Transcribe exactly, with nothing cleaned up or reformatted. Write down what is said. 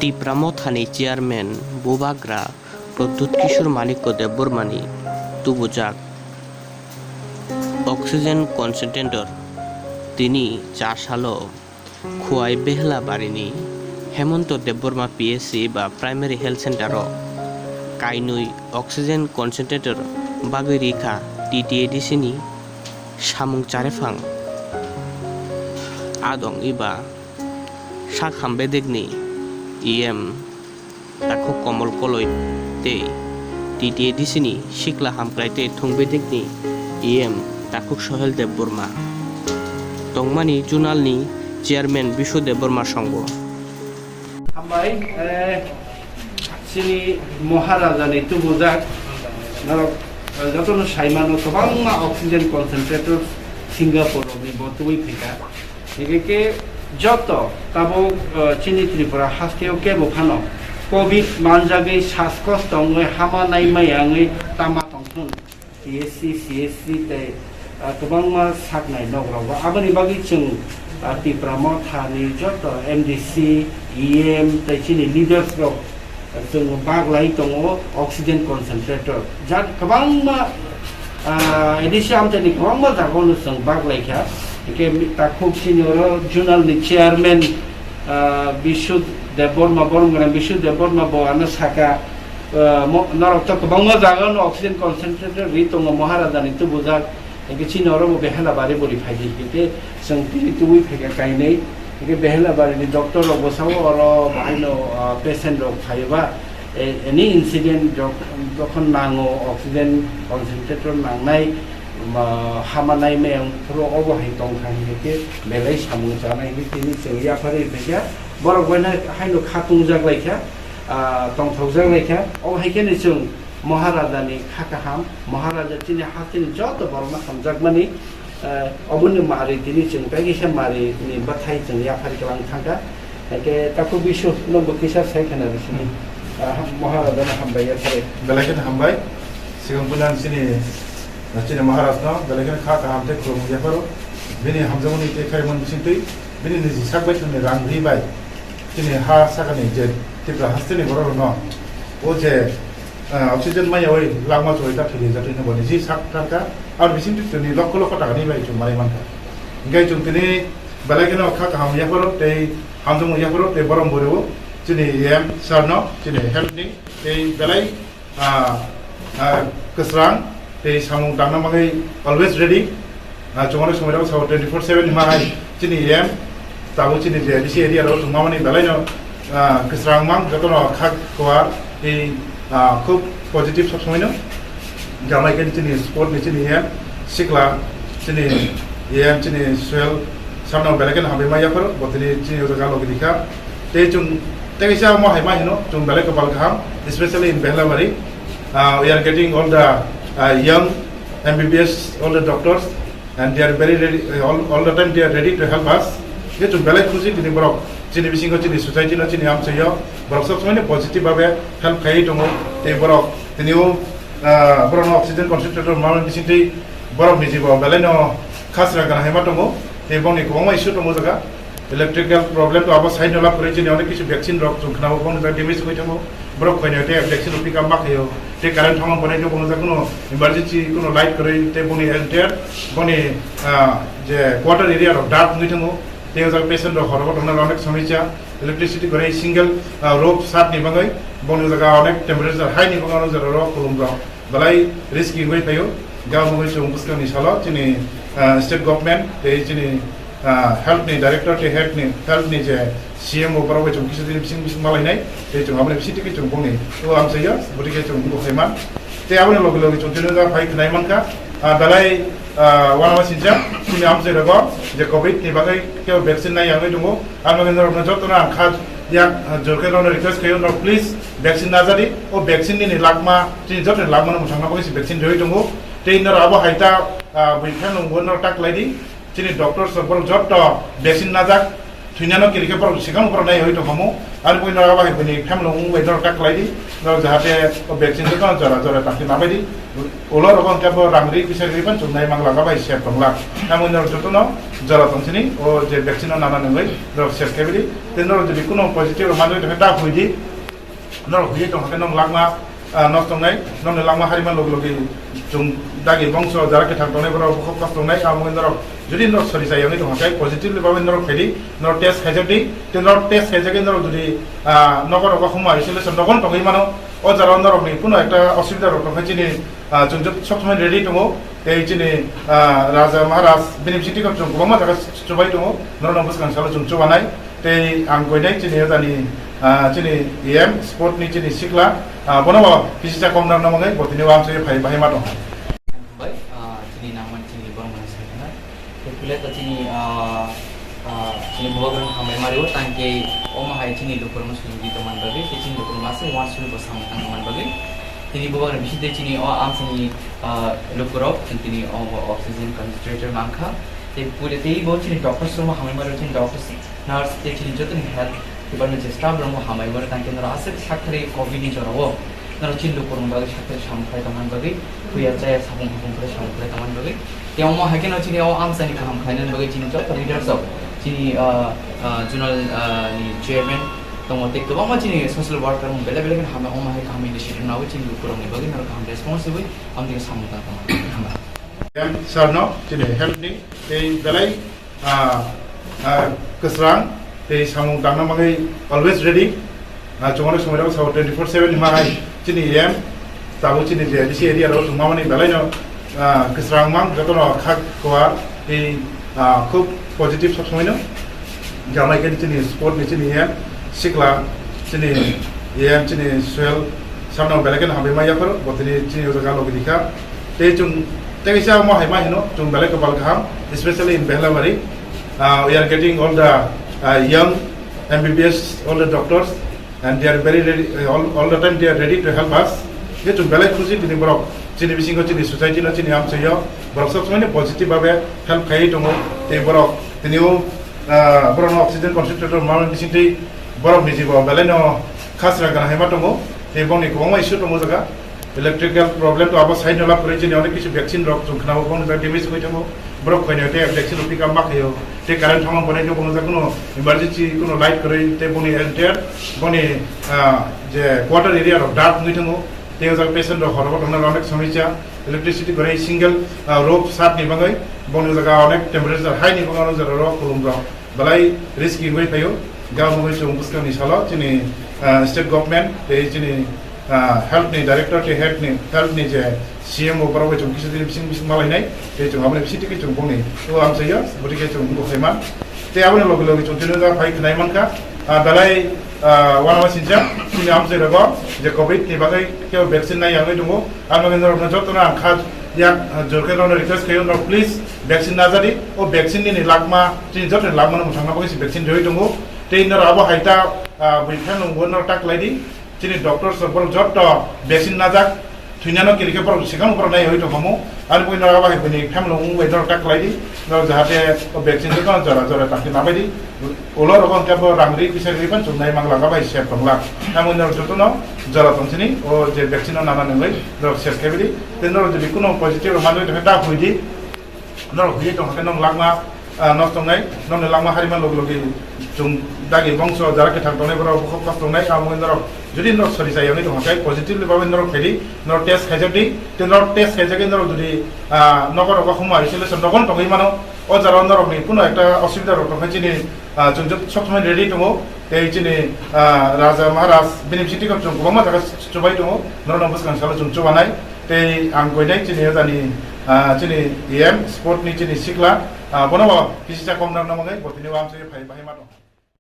Tipra Mothani chairman Bubagra Pradyut Kishore Manikya Debbarmani tubujak oxygen concentrator tini char salo Khowai Behela Barini Hemanta Debbarma P S C ba Primary Health Center o kainwi oxygen concentrator bagwi rikha T T A D C ni samung charephang adong iba sak ham bedekni E M Takhuk Komol Koloi tei T T A D C ni sikla hamkrai tei thung bedekni E M Takhuk Sohel Debbarma tongmani Junal ni chairman Bishu Debbarma songbo. Hambai, eh, chini Maharaja ni tubujak, norok, eh, jotono saimano kwbangma oxygen concentrator Singapore rokni bo tubui phaikha. Hingke ke joto tabuk, eh, chini Tripura hasteo kebo phano covid manjagwi saskosto wngwi hama nai maya wngwi tama tongthun P S C, C S C tei, eh, kwbangma saknai nok rogo. Aboni bagwi chwng, eh, Tipra Motha ni joto M D C, E M tei chini leaders rok chwng bak lai tongo oxygen concentrator. Jat kwbangma, ah, A D C amchaini kwbangma jagao no chwng bak lai kha. Hingke mi-, takhuk chini oro Junal ni chairman, ah, Bishu Debbarma, borom gwnang Bishu Debbarma bo ano saka, ah, mo-, norok to kwbangma jagao no oxygen concentrator ri tongo Maharaja ni tubujak. Hingke chini oro bo Behela Bari bori phaidi, hingke chwng tini tubui phaikha kainwi. Hingke Behela Bari ni doctor rok bo sao oro bahaino, ah, patient rok phaiba, eh, any incident jok-, jokhon nango oxygen concentrator nangnai, ma, hama nai maya wngphuru obo hai tongkha hingke belai samung chanai hingke tini chwng yapharwi phaikha. Borok bai haino kha tungjak lai kha, ah, tongthokjak lai kha. Obo hai kheno chwng Maharaja ni kha kaham, Maharaja chini hasteni joto borokno hamjakmani, eh, oboni mari tini chwng tei kisa mari ni bwthai chwng yaphar kwlang thangkha. Hake takhuk Bishu no bo kisa sai khna rw sini. Hmm. Ah, ham-, Maharaja no hambai yaphare. Belai kheno hambai. Sigang bunan chini, chini Maharaj no belai kheno kha kaham tei khulumung yapharo. Bini hamjakmani tei khaimani bisingtwi bini niji sak bai thangni rang ri bai. Chini ha sakani je Tripura hasteni borok rokno o je, ah, oxygen maya oi langma choi ta thili jatwi no boni ji sak thangka, ar bising twi tini lokho lokho taka ni bai chwng mai mankha. Hingke chwng tini belai kheno kha kaham yapharo tei hamjakmung yapharo tei borom boro chini E M sir no chini health ni tei belai ah, ah, kwsrang tei samung tangna bagwi always ready. Ah, chwng oro somoi rok sao twenty four seven ni ma hai chini E M tabuk chini je A D C area rok chwng mamani belai no, ah, kwsrang mang joto no khak kuar tei, ah, khub positive sob somoi no. Jamai khe chini sport ni chini E M sikla chini E M chini Sohel samno belai kheno hambai ma yapharo bo tini chini o jaga logi dikha. Tei chwng tei kaisa omo hai ma hino, chwng belai kopal kaham, especially in Behlabari. Uh, we are getting all the, uh, young M B B S, all the doctors, and they are very ready, uh, all, all the time they are ready to help us. Je chwng belai khusi tini borok, chini bisingo chini society no, chini amchaio, borok sob somoi no positive babe help khaiwi tongo. Tei borok tini o, uh, borok no oxygen concentrator ma bising tei borok ni jibo belai no khasra gana hai ma tongo. Tei bongni kwbangma issue tongo jaga. Electrical problem to abo side no lab kwrwi chini onek kisu vaccine rok chwng khna o bongni jaga damage wngwi thango. Borok khoini tei vaccine rok pick up ma khaio. Tei current thangma bonai khe bongni jaga kuno emergency kuno light kwrwi tei bongni entire bongni, ah, je quarter area rok dark wngwi thango. Tei o jaga patient rok horo tongna onek somosya. Electricity kwrwi single, ah, rope sat ni bagwi bongni jaga onek temperature high ni bagwi onek jora rok khulum rok. Belai risky wngwi phaio. Gabon wngwi chwng bwskangni salo chini, ah, state government tei chini, ah, health ni director tei health ni, health ni je C M o borok bai chwng kisa dini bising bising malainai tei chwng aboni bising twi chwng bongni o amchaio bwtwi khe chwng bwkhaima tei aboni loge loge chwng tini da phai khnai mankha, ah, belai, ah, uanama sinjak chini amchai rogo je covid ni bagwi kebo vaccine nai yangwi tongo. Ang bagwi norokno jotono ang kha yak, ah, jor khe norokno request khaio, norok please vaccine najadi. O vaccine nini lakma, chini jotoni lakmano mwthangna bagwi se vaccine riwi tongo. Tei norok abo hai ta, ah, bui khe nungbo norok ta khlai di. Chini doctors rok borok joto vaccine najak. Thwinano kiri khe borok sikang borok nai oi tongkhamu. Ani bagwi norok abo hai buini family wng bai norok tak khlai di. Norok jahate o vaccine jotono jora jora tangkhe nabai di. Ulo rogo hwnkhe bo rang ri pisa ri phan chumnai mang lak abo hai sep tong lak. Tamo norok jotono jora tong sini o je vaccine no nana nungwi norok sep khe bidi. Tei norok jodi kuno positive rok manwi tongkhe ta hui di. Norok huye tongkha khe norok langma, ah, nosto wngnai, norokni langma harima logi logi chwng dagi bongso jara kwthang tongnai borok bukhuk kos tongnai, amo wngwi norok jodi norok sori chai wngwi tongkha khe positively bagwi norok phaidi, norok test khaijak di, tei norok test khaijak khe norok jodi, ah, nogo rogo huma isolation nogo tongwi mano, o jora o norokni kuno ekta osubida rok tongkha chini, ah, chwng joto sob somoi ready tongo, tei chini, ah, Raja Maharaj bini bisingtwi chwng kwbangma jaga chubai tongo, norokno bwskang salo chwng chubanai. Tei ang koinai chini ojani, ah, chini E M sport ni chini sikla, ah, bono bo kisi cha kom nang nang bai bo tini wam se phai bahai ma tong. Bai, ah, chini nangmani chini borok mani sai khna. Tei pule to chini, ah, ah, chini bubagrang hambai mario tangke omo hai chini lukurokno sujudi tongmani bagwi, tei chini lukurok masa wan suri bo samung tang tongmani bagwi. Tini bubagrang bisi tei chini o amsani, ah, lukurok tini o bo oxygen concentrator mankha. Tei pule tei bo chini doctor suma hambai mario chini doctor nurse tei chini jotoni health department je staff rokno hambai bai tangkhe norok aswk sakthari covid ni jorao norok chini lukurokni bagwi sakthari samung khlai tongmani bagwi, huya chaya sapung hapung khlai samung khlai tongmani bagwi. Tei omo hai kheno chini o amchaini kaham khlainani bagwi chini joto leaders rok chini, ah, ah, zonal, ah, ni chairman tongo tei kwbangma chini social worker rok belai belai kheno hambai omo hai kaham initiative nangwi chini lukurokni bagwi norok kaham response rwui amtwi samung tang tongmani hambai. Sir no chini health ni tei belai ah, ah, kwsrang tei samung tangna bagwi always ready. Ah, chwngno swngmani rok sao twenty four seven ni ma hai chini E M tabuk chini je D C area rok chwng mamani belai no, ah, kwsrang mang jotono kha kuar tei, ah, khub positive sob somoi no. Gamai khe chini sport ni chini E M sikla chini E M chini Suel samno belai khe hambai ma yaphar bo tini chini o jaga logi dikha. Tei chwng tei kaisa omo hai ma hino chwng belai kopal kaham, especially in Behlabari. Uh, we are getting all the, uh, young M B B S, all the doctors, and they are very ready, uh, all, all the time they are ready to help us. Je chwng belai khusi tini borok chini bisingo chini society no chini amchaio borok sob somoi positive babe help khai tongo tei borok tini o, uh, borok no oxygen concentrator ma bising tei borok ni jibo belai no khasra gana hai ma tongo tei bongni kwbangma issue tongo jaga. Electrical problem to abo side no lab kwrwi chini onek kisu vaccine rok chwng khna o bong jak damage wngwi thango. Borok khoini tei vaccine rok pick up ma khaio. Tei current thangma bonai khe bong jak kuno emergency kuno light kwrwi tei boni entire boni, ah, je quarter area rok dark wngwi thango. Tei o jaga patient rok horo tongna onek somisa electricity kwrwi single, ah, rope sat ni bagwi boni jaga onek temperature high ni bagwi onek jora rok kulum rok. Belai risk wngwi phaio. Gabon wngwi chwng bwskangni salo chini, ah, state government tei chini, ah, health ni director tei health ni, health ni je C M o borok bai chwng kisa dini bising bising malainai tei chwng aboni bising tei chwng bongni o amchaio bwtwi khe chwng wngwi phaima. Tei aboni logi logi chwng tini phai khnai mankha, ah, belai, ah, uanama sincha chini amchai rogo je covid ni bagwi kebo vaccine nai yangwi tongo. Ang bagwi norokno jotono ang kha yak, ah, jor khe norokno request khaio, norok please vaccine najadi. O vaccine nini lakma, chini jotoni lakmano mwthangna bagwi se vaccine riwi tongo. Tei norok abo hai ta, ah, bui phano nungbo norok ta khlai di. Chini doctors rok borok jotto vaccine najak, thwinano kiri khe borok sikang borok nai oi tongkhamu. Ani bagwi norok abo hai buini family wng bai norok ta khlai di. Norok jahate o vaccine jotono jora jora tangkhe nabai di. Ulo rogo hwnkhe bo rang ri pisa ri phan chumnai mang lak abo hai sep tong lak. Tamo norok jotono jora tong sini o je vaccine no nana nungwi norok sep khe bidi. Tei norok jodi kuno positive rok manwi tongkhe ta hui di. Norok hui tongkha khe norok langma, ah, nosto wngnai, norokni langma harima logi logi chwng dagi bongso jara kwthang tongnai borok bukhuk kos tongnai, amo wngwi norok jodi norok sori chai wngwi tongkha khe positively bagwi norok phaidi, norok test khaijak di, tei norok test khaijak khe norok jodi, ah, nogo rogo huma isolation nogo tongwi mano, o jora o norokni kuno ekta osubida rok tongkha chini, ah, chwng joto sob somoi ready tongo, tei chini, ah, Raja Maharaj bini bisingtwi chwng kwbangma jaga chubai tongo, norokno bwskang salo chwng chubanai. Tei ang koinai chini ojani, ah, chini E M sport ni chini sikla, ah, bono bo kisi cha kom rok nang bagwi bo tini wamsui phai bahai ma tong.